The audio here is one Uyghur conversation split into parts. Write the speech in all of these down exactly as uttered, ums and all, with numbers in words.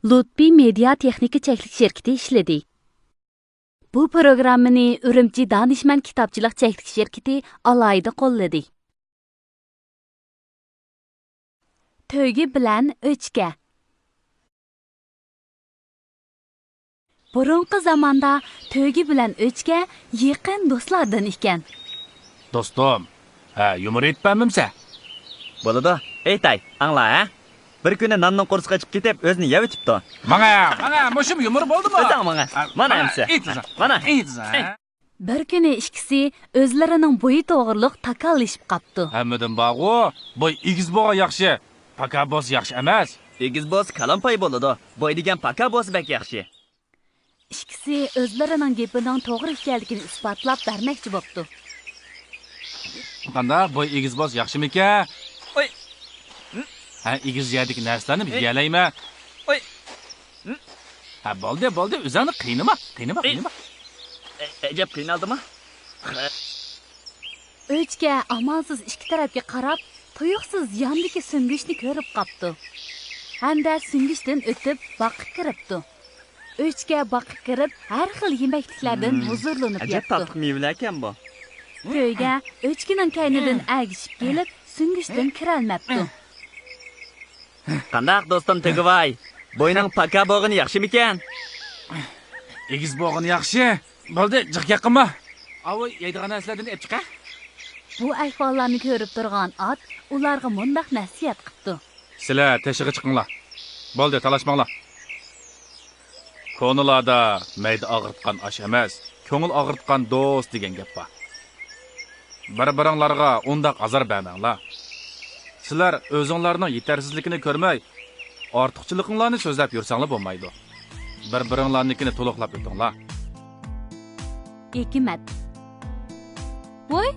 لۇتپى مېدىيا تېخنىكا چەكلىك شىركىتى ئىشلىدى. بۇ پروگراممىنى ئۈرۈمچى دانىشمەن كىتابچىلىق چەكلىك شىركىتى ئالاھىدە قوللىدى. تۆگە بىلەن ئۆچكە. بۇرۇنقى زاماندا تۆگە بىلەن ئۆچكە يېقىن دوستلاردىن ئىكەن. دوستۇم، ھە، يۇمۇر ئېيتىپ بەرمىمسە؟ بولىدۇ. ئېيتاي، ئاڭلا، ھە. بىر كۈنى ناننىڭ قورسىقى ئېچىپ كېتىپ، ئۆزىنى يەۋېتىپتۇ. ماڭا، ماڭا، مۇشۇم يۇمۇر بولدىمۇ؟ ئۆزۈڭ ماڭا. ھە، مانا ماڭا، ئەمسە. ئېيتىسەن. مانا. ئېيتىسەن، ھە؟ بىر كۈنى ئىككىسى ئۆزلىرىنىڭ بويى توغرۇلۇق تاكاللىشىپ قاپتۇ. ھەممىدىن بارغۇ، بوي ئېگىز بولغان ياخشى، پاكا بولسا ياخشى ئەمەس. ئېگىز بولسا كالامپاي بولىدۇ، بوي دېگەن پاكا بولسا بەك ياخشى. ئىككىسى ئۆزلىرىنىڭ گېپىنىڭ توغرا ئىكەنلىكىنى ئىسپاتلاپ بەرمەكچى بوپتۇ. قانداق، بوي ئېگىز بولسا ياخشىمىكەن؟ ئوي. ھە، ئېگىز يەردىكى نەرسىلەرنى ئوي. يېيەلەيمەن. ئوي. ھە، بولدى، بولدى، ئۆزۈڭنى قىينىما، قىينىما، ئوي. قىينىما. ئە-، ئەجەب قىينالدىما؟ ئۆچكە ئامالسىز ئىككى تەرەپكە قاراپ، تۇيۇقسىز ياندىكى سۈڭگۈچنى كۆرۈپ قاپتۇ. ھەمدە سۈڭگۈچتىن ئۆتۈپ باغقا كىرىپتۇ. ئۆچكە باغقا كىرىپ، ھەر خىل يېمەكلىكلەردىن مم، ھۇزۇرلىنىپ ئەجەب يەپتۇ. تاتلىق مېۋىلەركەن بۇ. تۆگە ئۆچكىنىڭ كەينىدىن ئەگىشىپ كېلىپ، سۈڭگۈچتىن كىرەلمەپتۇ. قانداق دوستۇم تۆگىۋاي؟ بوينىڭ پاكا بولغىنى ياخشىمىكەن؟ ئېگىز بولغىنى ياخشى. بولدى، جىق گەپ قىلما. ئاۋۇ يەيدىغان نەرسىلەردىن ئېلىپ چىقە. بۇ ئەھۋاللارنى كۆرۈپ تۇرغان ئات ئۇلارغا مۇنداق نەسىھەت قىپتۇ. سىلەر تېشىغا چىقىڭلار. بولدى، تالاشماڭلار. كونىلاردا مەيدە ئاغرىتقان ئاش ئەمەس، كۆڭۈل ئاغرىتقان دوست دېگەن گەپ بار. بىر-بىرىڭلارغا ئۇنداق ئازار بەرمەڭلار. سىلەر ئۆزۈڭلارنىڭ يېتەرسىزلىكىنى كۆرمەي، ئارتۇقچىلىقىڭلارنى سۆزلەپ يۈرسەڭلار بولمايدۇ. بىر-بىرىڭلارنىڭكىنى تولۇقلاپ ئۆتۈڭلار. ھېكمەت. ۋوي،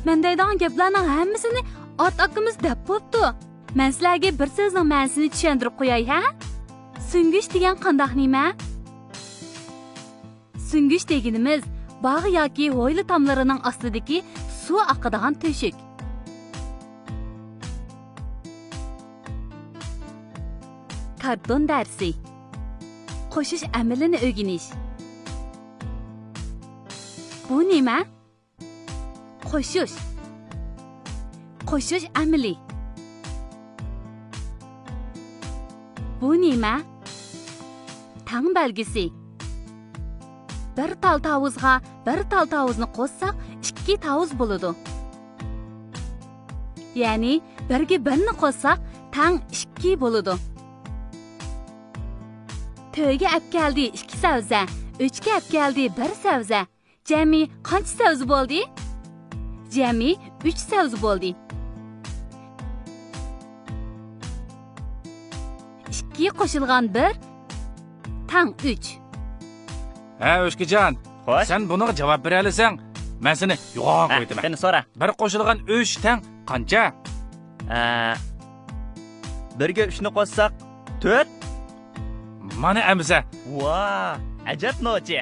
مەن دەيدىغان گەپلەرنىڭ ھەممىسىنى ئات ئاكىمىز دەپ بوپتۇ. مەن سىلەرگە بىر سۆزنىڭ مەنىسىنى چۈشەندۈرۈپ قوياي، ھە؟ سۈڭگۈچ دېگەن قانداق نېمە؟ سۈڭگۈچ دېگىنىمىز باغ ياكى ھويلا تاملىرىنىڭ ئاستىدىكى سۇ ئاقىدىغان تۆشۈك. كارتون دەرسى. قوشۇش ئەمىلىنى ئۆگىنىش. بۇ نېمە؟ قوشۇش. قوشۇش ئەمىلى. بۇ نېمە؟ تەڭ بەلگىسى. بىر تال تاۋۇزغا بىر تال تاۋۇزنى قوشساق، ئىككى تاۋۇز بولىدۇ. يەنى بىرگە بىرنى قوشساق، تەڭ ئىككى بولىدۇ. تۆگە ئەپكەلدى ئىككى سەۋزە، ئۆچكە ئەپكەلدى بىر سەۋزە. جەمئىي قانچە سەۋزە بولدى؟ جەمئىي ئۈچ سەۋزە بولدى. ئىككى قوشۇلغان بىر تەڭ ئۈچ. ھە، ئۆچكىجان، خوش. سەن بۇنىڭغا جاۋاب بېرەلىسەڭ، مەن سېنى يوغان ھە، قويۇۋېتىمەن. قېنى سورا. بىر قوشۇلغان ئۈچ تەڭ قانچە؟ ئە، بىرگە ئۈچنى قوشساق، تۆت. مانا ئەمىسە. ۋا، ئەجەب نوچى.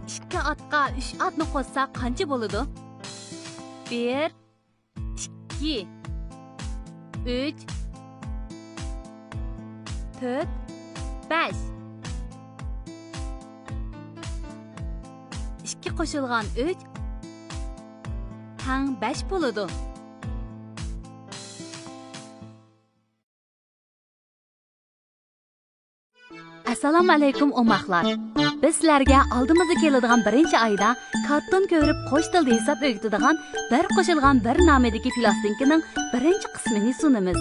ئىككى ئاتقا ئۈچ ئاتنى قوشساق قانچە بولىدۇ؟ بىر، ئىككى، ئۈچ، تۆت، بەش. ئىككى قوشۇلغان ئۈچ تەڭ بەش بولىدۇ. ئەسسالامۇئەلەيكۇم، ئوماقلار! بىز سىلەرگە ئالدىمىزدا كېلىدىغان بىرىنچى ئايدا كارتون كۆرۈپ قوش تىلدا ھېساب ئۆگىتىدىغان بىر قوشۇلغان بىر نامىدىكى پىلاستىنكىنىڭ بىرىنچى قىسمىنى سۇنىمىز.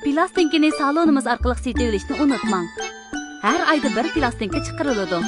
پىلاستىنكىنى سالونىمىز ئارقىلىق سېتىۋېلىشنى ئۇنتۇماڭ. ھەر ئايدا بىر پىلاستىنكا چىقىرىلىدۇ.